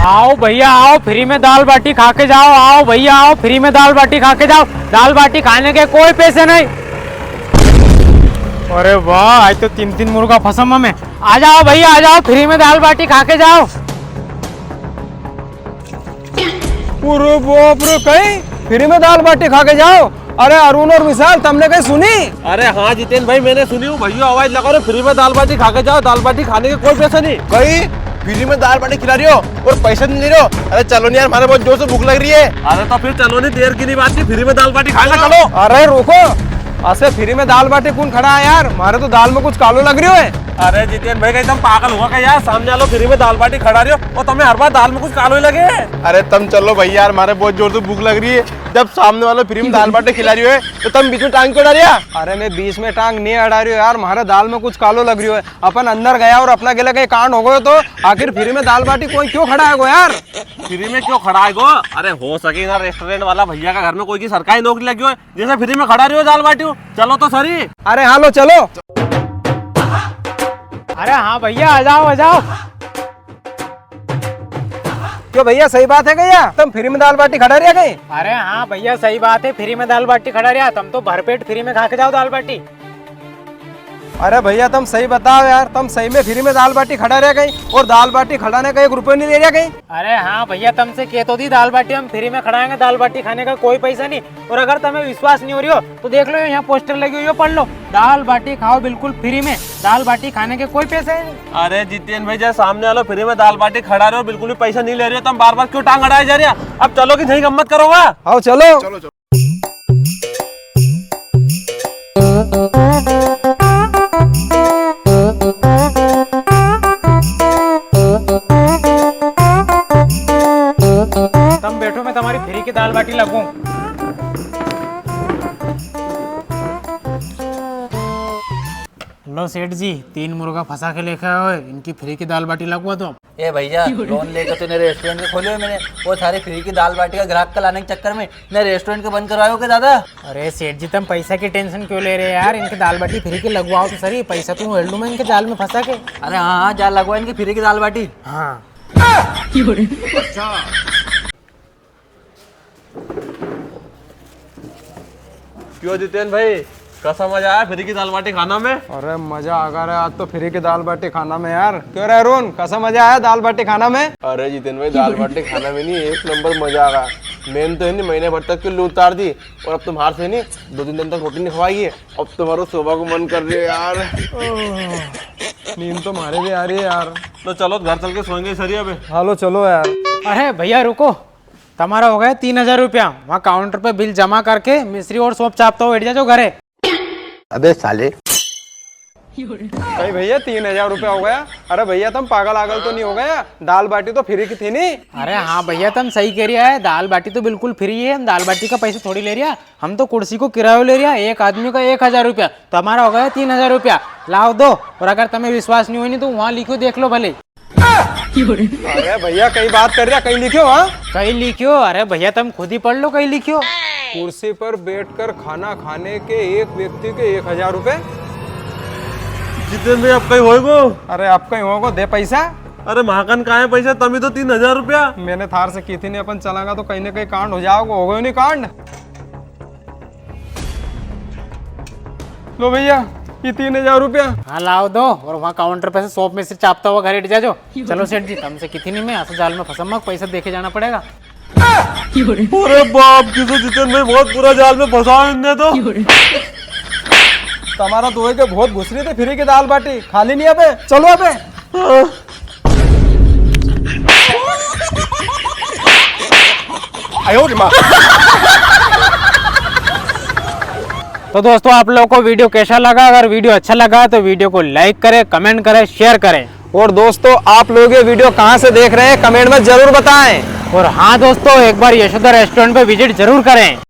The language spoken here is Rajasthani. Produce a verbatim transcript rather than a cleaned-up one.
आओ भैया आओ, फ्री में दाल बाटी खा के जाओ। आओ भैया आओ, फ्री में दाल बाटी खा के जाओ। दाल बाटी खाने के कोई पैसे नहीं। अरे वाह, आज तो तीन तीन मुर्गा फसम में। आ जाओ भैया आ जाओ, फ्री में दाल बाटी खा के जाओ। अरे बाप रे, कई फ्री में दाल बाटी खा के जाओ? अरे अरुण और विशाल, तमने कई सुनी? अरे हाँ जितेन भाई, मैंने सुनी हूँ। भैया आवाज लगा रहे, फ्री में दाल बाटी खा के जाओ, दाल बाटी खाने के कोई पैसा नहीं। कई फ्री में दाल बाटी खिला रियो और पैसा नहीं ले रियो? अरे चलो नी यार, म्हारे बहुत जोर से भूख लग री है। अरे तो फिर चलो नी, देर की नी बात की, फ्री में दाल बाटी खाएगा, चलो। अरे रुको, असे फ्री में दाल बाटी कुण खड़ा है यार? म्हारे तो दाल में कुछ कालो लग रियो है। अरे जितेन भाई, कई तम पागल हुआ कई यार? सामने वालो फ्री में दाल बाटी खड़ा रियो और तमे हर बार दाल में कुछ कालो ही लगे। अरे तम चलो भाई यार, म्हारे बहुत जोर से भूख लग री है। जब सामने वालो फ्री में दाल बाटी खिला रियो है तो तम बीच में टांग क्यों अड़ा रिया? अरे मैं बीच में टांग नी अड़ा रियो यार, म्हारे दाल में कुछ कालो लग रियो है। अपन अंदर गया और अपना गेला कई कांड हो गयो तो आखिर फ्री में दाल बाटी कोई क्यों खड़ा है गो यार? फ्री में क्यों खड़ा है गो? अरे हो सके ना रेस्टोरेंट वाला भैया का घर में कोई की सरकारी नौकरी लगी हो, जैसे फ्री में खड़ा रियो दाल बाटी हो। चलो तो सरी। अरे हाँ लो चलो। अरे हाँ भैया, आ जाओ, आ जाओ। क्यों भैया, सही बात है क्या? तम फ्री में दाल बाटी खड़ा रिया कई? अरे हाँ भैया, सही बात है, फ्री में दाल बाटी खड़ा रिया। तम तो भरपेट फ्री में खा के जाओ दाल बाटी। अरे भैया, तम सही बताओ यार, तम सही में फ्री में दाल बाटी खड़ा रिया कई? और दाल बाटी खड़ाने का एक रुपयो नी ले रिया कई? अरे हाँ भैया, तमसे कह तो दी, दाल बाटी हम फ्री में खड़ाएंगे, दाल बाटी खाने का कोई पैसा नहीं। और अगर तमें विश्वास नहीं हो रियो, तो देख लो, यहाँ पोस्टर लगी हुई है, पढ़ लो, दाल बाटी खाओ बिल्कुल फ्री में, दाल बाटी खाने के कोई पैसे नहीं। अरे जितेन भाई, जब सामने वालो फ्री में दाल बाटी खड़ा रियो, बिल्कुल भी पैसा नहीं ले रियो, तम बार बार क्यों टांग अड़ाए जा रिया? अब चलो कि नहीं गम्मत करोगा? आओ चलो। चलो, चलो। तम बैठो, मैं तमारी फ्री की दाल बाटी लगवाऊं। लो सेठ जी, तीन मुर्गा फंसा के लेके आयो है, इनकी फ्री की दाल बाटी लगवा दो। ए भैया, लोन लेके तो इन्हें रेस्टोरेंट के खोले हो मैंने, वो सारे फ्री की दाल बाटी का ग्राहक का लाने के चक्कर में इन्हें रेस्टोरेंट के बंद करवाओ के दादा? अरे सेठ जी, तम पैसा की टेंशन क्यों ले रहे हो यार, इनकी दाल बाटी फ्री की लगवाओ तो सरी, पैसा तो हेल लूं मैं इनके जाल में फंसा के। अरे हाँ हाँ, जा लगवा इनकी फ्री की दाल बाटी। हाँ। क्यों जितेन भाई, कसा मजा आया फ्री की दाल बाटी खाना में? अरे मजा आ गया रे आज तो फ्री की दाल बाटी खाना में यार। क्यों रे अरुण, कसा मजा आया दाल बाटी खाना में? अरे जितेन भाई, दाल बाटी खाना में नी, एक नंबर मजा आ गया। मैंने तो है नी महीने भर तक की लू उतार दी और अब तो म्हारे से नी दो तीन दिन तक रोटी नी खवाएगी। अब तो म्हारो सोवा को मन कर रियो है यार। नींद तो म्हारे भी आ री है यार। तो चलो घर चल के सोएंगे सरिया पे। हालो चलो यार। अरे भैया रुको, तमारा हो गया तीन हजार रुपया। वहाँ काउंटर पे बिल जमा करके मिश्री और सौंफ चापता हुआ बैठ जाजो घरे। अबे साले। कई भैया, तीन हजार रुपया हो गया? अरे भैया, तम पागल आगल तो नी हो गया? दाल बाटी तो फ्री की थी नी। अरे हाँ भैया, तम सही कह रिया है, दाल बाटी तो बिल्कुल फ्री है, हम दाल बाटी का पैसा थोड़ी ले रिया, हम तो कुर्सी को किरायो ले रिया, एक आदमी का एक हजार रुपया, तमारा हो गया तीन हजार रुपया। लाओ दो, और अगर तमें विश्वास नी होय नी तो वहाँ लिखो, देख लो भले। अरे भैया, कई बात कर रिया, कई लिख्यो, हाँ? कई लिख्यो? अरे भैया, तम खुद ही पढ़ लो, कई लिख्यो। कुर्सी पर बैठकर खाना खाने के एक व्यक्ति के एक हजार रुपए। जितेन भाई, अब कई होएगो? अरे, अब कई होएगो, दे पैसा। अरे, म्हाकन कां है पैसा? तमी तो तीन हजार रुपया। मैंने थार से की थी नी, अपन चलांगा तो कई ना कई कांड हो जावेगो, हो गयो नी कांड? लो भैया, ये तीन हजार रुपया। हाँ, लाओ दो, और वहाँ काउंटर पे से सौंफ मिश्री चापता हुआ घरे हट जाजो। चलो सेठ जी, तमसे की थी नी मैं, असा जाल में फंसा मत, पैसा देके जाना पड़ेगा। अरे बाप की तो जितेन भाई, बहुत बुरा जाल में फंसा इनने तो। तमारा दोई के बहुत घुस री थी फ्री की दाल बाटी, खा ली नी अबे, चलो अबे। आयो रे माँ। तो दोस्तों, आप लोगों को वीडियो कैसा लगा? अगर वीडियो अच्छा लगा तो वीडियो को like करें, comment करें, share करें। और दोस्तों, आप लोग ये वीडियो कहाँ से देख रहे हैं, comment में जरूर बताएं। और हाँ दोस्तों, एक बार यशोदा रेस्टोरेंट पे visit जरूर करें।